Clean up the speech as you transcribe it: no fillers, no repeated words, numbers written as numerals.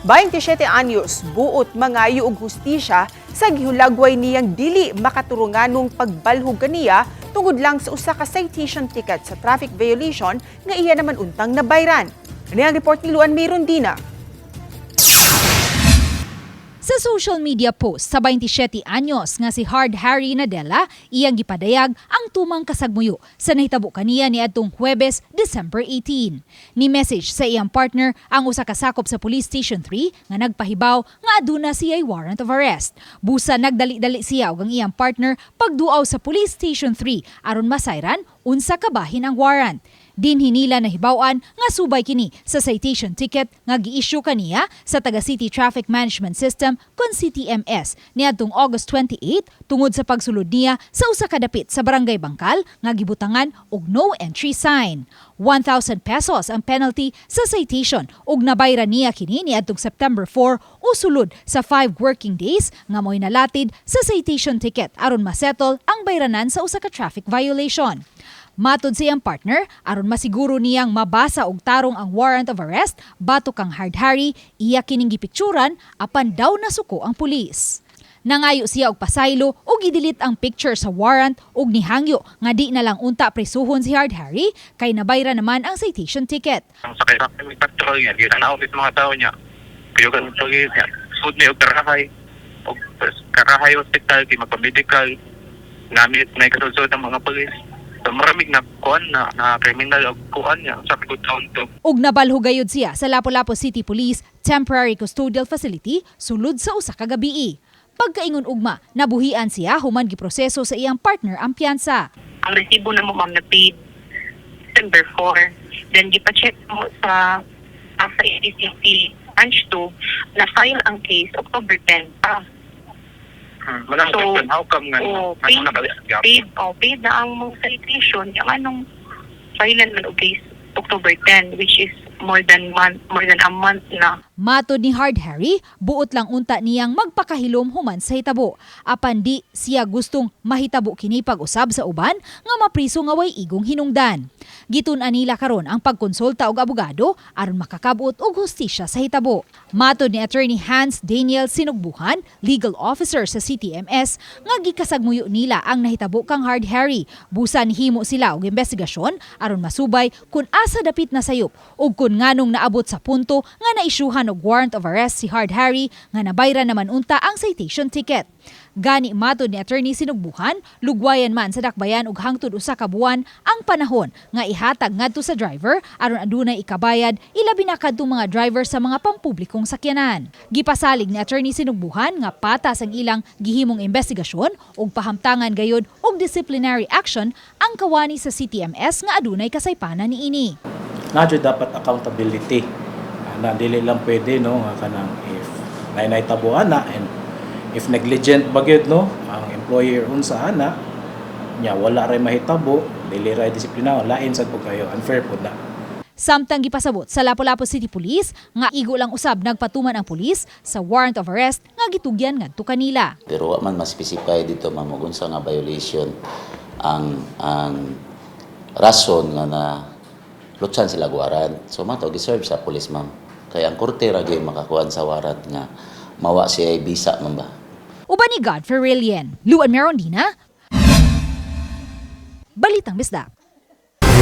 27 anyos, buot mangayo og hustisya sa gihulagway niyang dili makaturunganong pagbalhog kaniya tungod lang sa usa ka citation ticket sa traffic violation nga iya naman untang nabayran. Ano ang report ni Luan Mirondina? Sa social media post sa 27 anyos nga si Hard Harry Nadella, iyang gipadayag ang tumang kasagmuyo sa nahitabo kaniya niadtong Huwebes, December 18. Ni message sa iyang partner ang usa ka sakop sa Police Station 3 nga nagpahibaw nga aduna siya'y warrant of arrest. Busa nagdali-dali siya ug ang iyang partner pagduaw sa Police Station 3 aron masayran unsa kabahin ang warrant. Dinhi nila nahibaw-an nga subay kini sa citation ticket nga gi-issue kaniya sa taga City Traffic Management System kon CTMS niadtong August 28 tungod sa pagsulod niya sa usa ka dapit sa Barangay Bangkal nga gibutangan og no entry sign. 1,000 pesos ang penalty sa citation ug nabayran niya kini niadtong September 4 o sulod sa 5 working days nga mo'y nalatid sa citation ticket aron masettle ang bayranan sa usa ka traffic violation. Matod sa iyang partner, aron masiguro niyang mabasa og tarong ang warrant of arrest batok kang Hard Harry, iya kining gipicturan apan daw nasuko ang pulis. Nangayo siya og pasaylo ug gi-delete ang picture sa warrant ug nihangyo nga di na lang unta presuhon si Hard Harry kay nabayra naman ang citation ticket. Ang sakay sa patrol niya, di na sa mga tao niya. Kuyugan mo pag niya. Sud niya og karahay. Og karahay hospital, kay magpa-medical. Namit may kasulsod ang mga polis. So maramig na kuan na, na criminal og kuan niya sa good town to. Ug nabalho gayud siya sa Lapu-Lapu City Police Temporary Custodial Facility sulod sa usa ka gabii. Pagkaingon ugma, nabuhian siya human giproseso sa iyang partner ang piyansa. Ang resibo na mo, ma'am, na paid December 4. Then gipa-check mo sa ADCC branch 2 na file ang case October 10 pa. Wala So, question, how come nga oh, ano nakalias? Paid, oh, paid na ang mong citation. Yung anong file man og case October 10, which is more than a month na. Matod ni Hard Harry, buot lang unta niyang magpakahilom human sa hitabo. Apan di siya gustong mahitabo kini pag-usab sa uban nga mapriso nga way igong hinungdan. Gitun-an nila karon ang pagkonsulta og abogado aron makakabot og hustisya sa hitabo. Matod ni Attorney Hans Daniel Sinugbuhan, legal officer sa CTMS, nga gikasagmuyo nila ang nahitabo kang Hard Harry. Busa nihimo sila og investigasyon aron masubay kung asa dapit na sayop ug kung nganong naabot sa punto nga naisyuhan og warrant of arrest si Hard Harry nga nabayran naman unta ang citation ticket. Gani matod ni Attorney Sinugbuhan, lugwayan man sa dakbayan og hangtod 1 ka buwan ang panahon nga ihatag ngadto sa driver aron adunay ikabayad, ilabi na kadtong mga driver sa mga pampublikong sakyanan. Gipasalig ni Attorney Sinugbuhan nga patas ang ilang gihimong investigasyon ug pahamtangan gayod og disciplinary action ang kawani sa CTMS nga adunay kasaypanan niini. Na jud dapat accountability na dili lang pwede, no, nga kanang if nay nahitabo ana and if negligent ba gyud, no, ang employer unsa ana nya, wala ray mahitabo, dili ray disiplina, lain sad pud kayo, unfair pud na. Samtang gipasabot sa Lapu-Lapu City Police nga igo lang usab nagpatuman ang pulis sa warrant of arrest nga gitugyan ngadto kanila. Pero wa man ma-specify dito, ma'am, ug unsa nga violation ang rason nga na lutsan sila warrant. So mao to giserve sa police, ma'am. Kay ang korte ra gyud makakuan sa warrant nga mawa siya ay bisa, ma'am ba. Uban ni Godfrey Rilien, Luan Merondina, Balitang Bisdak.